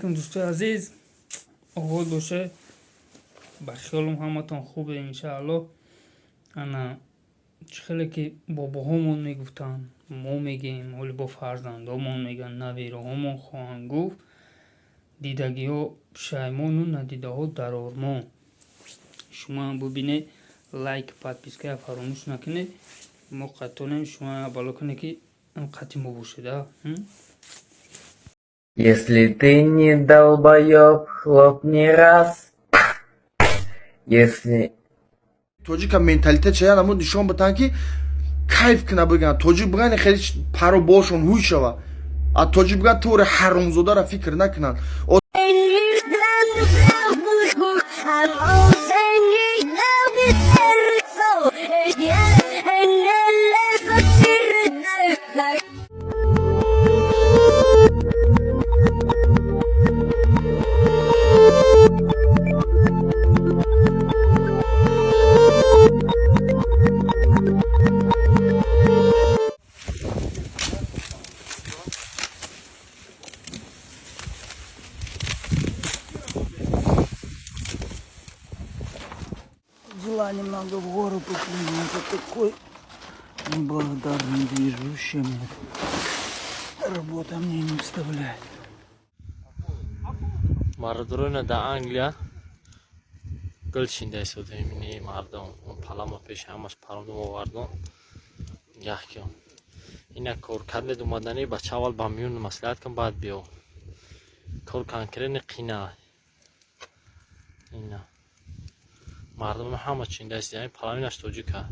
Алайкум, дӯстои азиз, обод боше. Ба хиёлам, ҳаматон хубе, иншааллоҳ. Ана чӣ хеле ки бобоҳомон мегуфтанд, мо мегӯем, ҳоли бо фарзандомон мегӯянд, набераҳомон хоҳанд гуфт: дидагиҳо пушаймону надидаҳо дар ормон. Шумоам бубинед, лайк, подписка я фаромӯш накунед. Мо қатонем, шумо бало кунед, ки қати мо бошед. Если ты не долбоёб, хлопни раз. Если Тоҷика менталитет чая намуд нишон битан, ки кайф кина, биган тоҷик, биган хеле пару болшон ҳуй шава, а тоҷик биган туре ҳаромзодаро фикр накунанд. Дела немного в гору пошли, но это такой неблагодарный движ вообще мне. Работа мне не вставляет. Мардуроина дар Англия гул чинда истодаем. Ини мардум палама пеши ҳамаш парондум, овардум яхкиён. Ина кор кардед, омадани бача аввал ба миён маслиҳат кун, баъд биё. Кор конкретно қина. Ина мардум ҳама чинда истодаем, паламинаш тоҷика.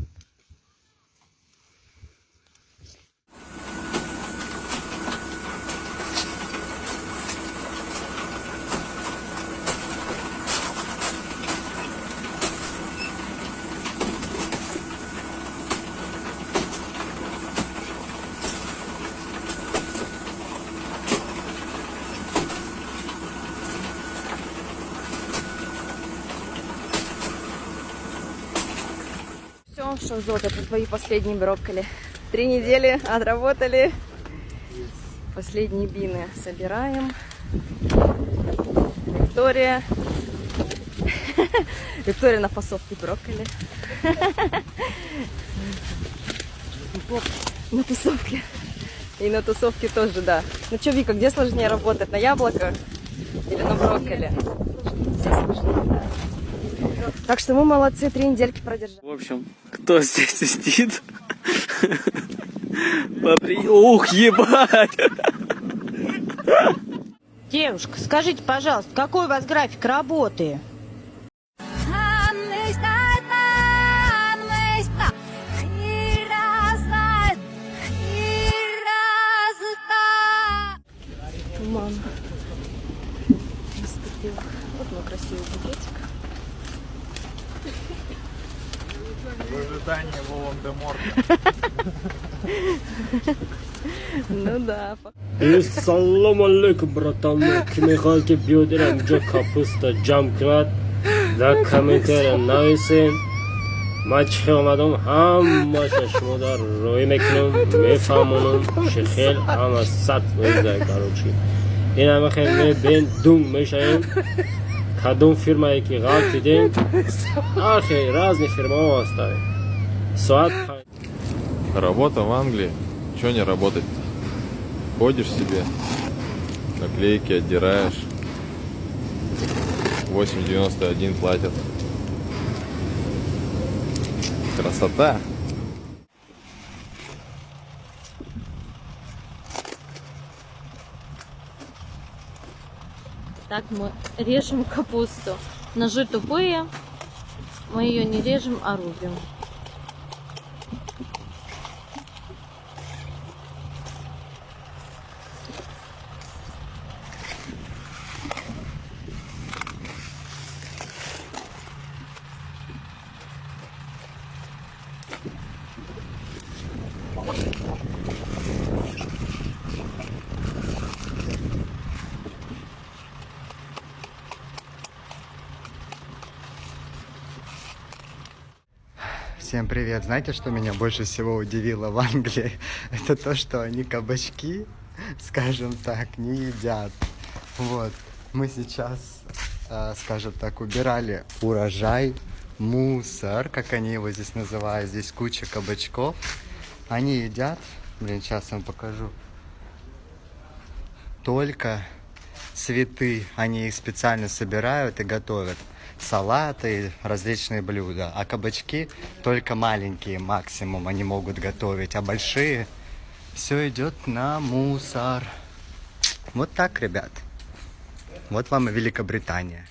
Все, Шахзод, это твои последние брокколи. 3 недели отработали. Последние бины собираем. Виктория. Виктория на фасовке брокколи. На тусовке. И на тусовке тоже, да. Ну что, Вика, где сложнее работать? На яблоках или на брокколи? Все сложнее, да. Так что мы молодцы, 3 недельки продержали. В общем, кто здесь сидит? Ух, ебать! Девушка, скажите, пожалуйста, какой у вас график работы? Туман наступил. Вот мой красивый букетик. В ожидании Волан-де-Морта. Ну да. Салом алейкум, братан. Ки мехоҳад, ки биёд инҷо капуста ҷамъ кунад, дар комментария нависем. Ман чӣ хел омадам, ҳамаша шумо дар роӣ мекунам, мефаҳмонам, чӣ хел ҳама 100%. Короче, ин ҳама хел мебен, дунг мешавем. Кадом фирмае ки ғалтидем, ахе разные фирмаҳо ҳастанд. Соат Работа в Англии. Чё не работать-то? Ходишь себе, наклейки отдираешь. 8,91 платят. Красота! Так мы режем капусту. Ножи тупые, мы ее не режем, а рубим. Всем привет! Знаете, что меня больше всего удивило в Англии? Это то, что они кабачки, скажем так, не едят. Вот. Мы сейчас, скажем так, убирали урожай, мусор, как они его здесь называют. Здесь куча кабачков. Они едят, блин, сейчас вам покажу, только цветы. Они их специально собирают и готовят. Салаты, различные блюда. А кабачки только маленькие максимум они могут готовить, а большие все идет на мусор. Вот так, ребят. Вот вам и Великобритания.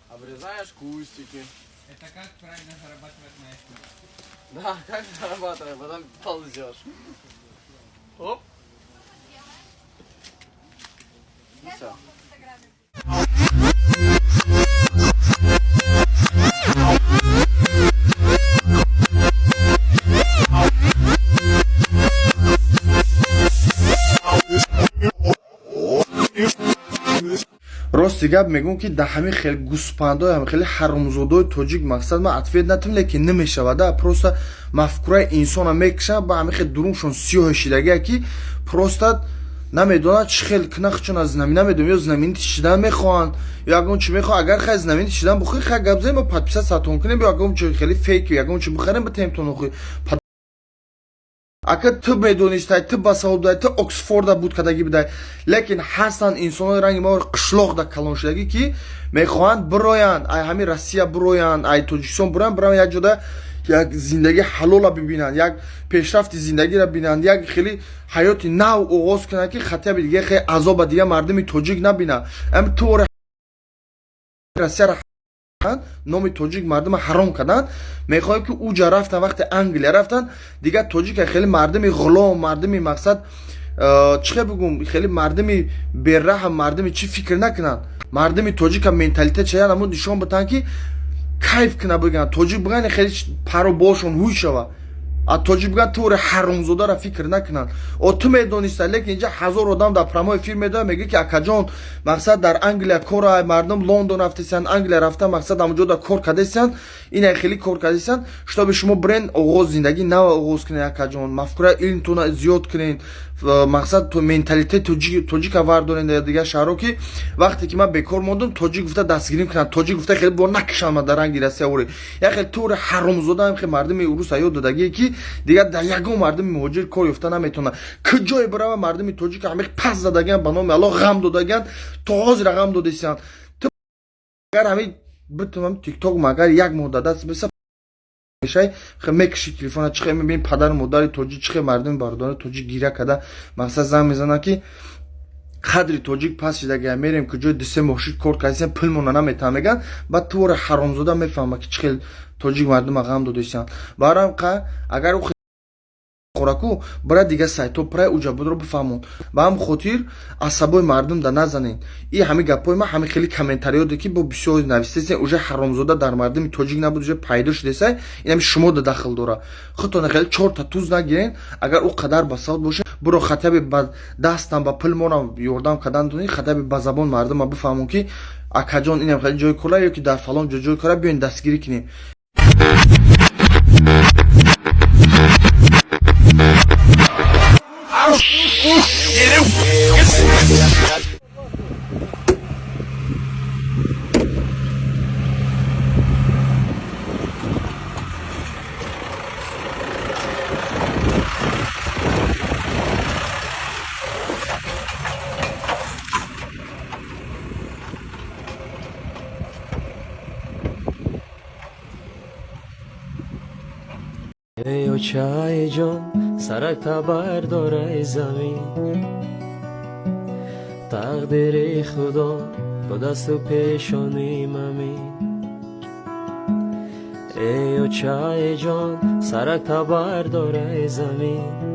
Обрезаешь кустики. Это как правильно зарабатывать на iPhone? Да, как зарабатывать, потом ползешь. Оп. И все. Рости гап мегӯм, ки дар ҳамин хел гӯспандои, ҳамин хели ҳарумзодои тоҷик мақсад ман ответ натам, лекин намешавада. Просто мафкураи инсона мекушанд ба ҳамин хел дуруншон сиёҳе шидагия, ки просто намедонад чӣ хел кунах, чун аз намедонам, ё знаменитый шидан мехоҳанд, ё ягон чи мехоҳанд. Агар хай знаменитый шидан бухоҳӣ, хай гап занем, мо подписаться тон кунем, ё ягон чи хели фейк, ягон чи бихарем, битаем тон. Охи, ака, ту медонистай, ту басавод будай, ту Оксфорда буд кардагӣ будай, лекин ҳастанд инсонои ранги мо қишлоқда калон шудагӣ, ки мехоҳанд бироянд, ай ҳамин Россия бироянд, ай Тоҷикистон бироянд, бираванд як ҷода як зиндагии ҳалола бибинанд, як пешрафти зиндагиро бинанд, як хеле ҳаёти нав оғоз кунанд, ки хатяби дига хеле азоба дига мардуми тоҷик набинанд. Ами ту Россияро номи тоҷик мардума ҳаром карданд. Мехоҳем, ки уҷа рафтан, вақте Англия рафтан, дигар тоҷика хеле мардуми ғулом, мардуми мақсад чӣ хел бигӯм, хеле мардуми бераҳм, мардуми чӣ фикр накунанд. Мардуми тоҷика менталитет чая намуд нишон битанд, ки кайф куна, бигӯянд тоҷик бигӯянд, хеле пару болшон ҳуй шава. А тоҷик бигӯянд, туре ҳарумзодаро фикр накунанд. О, ту медонистай, лекин инҷа ҳазор одам дар прямой эфир медояд, мегӯяд, ки акаҷон, мақсад дар Англия кора, мардум Лондон рафтесиянд, Англия рафта, мақсад ҳамонҷода кор кардесиянд, ина хеле кор кардесиянд, чтобы шумо бирен оғоз зиндагӣ нав оғоз кунед. Акаҷон, мафкураи илмтона зиёд кунед, мақсад менталитет тоҷика вардоред дар дигар шаҳрҳо, ки вақте ки ман бекор мондум, тоҷик гуфта дастгирим кунанд, тоҷик гуфта хеле бо накушанд ман дар ранги Россия ворӣ. Як хел туре ҳарумзода ҳам хел мардуми урус ёд додагие, ки дигар дар ягон мардуми муҳоҷир кор ёфта наметавонад. Куҷое бирава, мардуми тоҷика ҳамех пас задагианд, ба номи Аллоҳ ғам додагианд, то ҳозира ғам додесиянд. Ту агар ҳамин битунам Тикток, магар як моҳ дар даст биса мешай, мекуши телефона, чихе мебини, падару модари тоҷик чихе, мардуми бародари тоҷик гиря карда, мақсад занг мезанад, ки қадри тоҷик пас шидагия, мерем куҷои 2-3 моҳ шид кор кардесиям, пулмона наметавон меган. Баъд туре ҳаромзода мефаҳма, ки чӣ хел тоҷик мардума ғам додесиянд. Барам қа агар ӯ хораку бира дигар сайтҳо пирай, уҷа будро бифаҳмон. Ба ҳам хотир асабои мардум да назанед. И ҳами гапҳои ман, ҳами хеле комментариёде, ки бо бисёр нависесен, уже ҳаромзода дар мардуми тоҷик набуд, уже пайдо шудесай, инами шумо да дахл дора. Худтона хеле чорта туз нагирен. Агар ӯ қадар басавод боше, буро хатаби ба дастам ба пул морам ёрдам кардан туни, хатаби ба забон мардума бифаҳмон, ки акаҷон, инам хеле ҷои кора ё ки дар фалон ҷо ҷои кора, биёен дастгирӣ кунем. Эй очаи ҷон, саракта бардораи замин, тақдири худо бо дасту пешонӣ мамин. Эй очаи ҷон, саракта бардораи замин.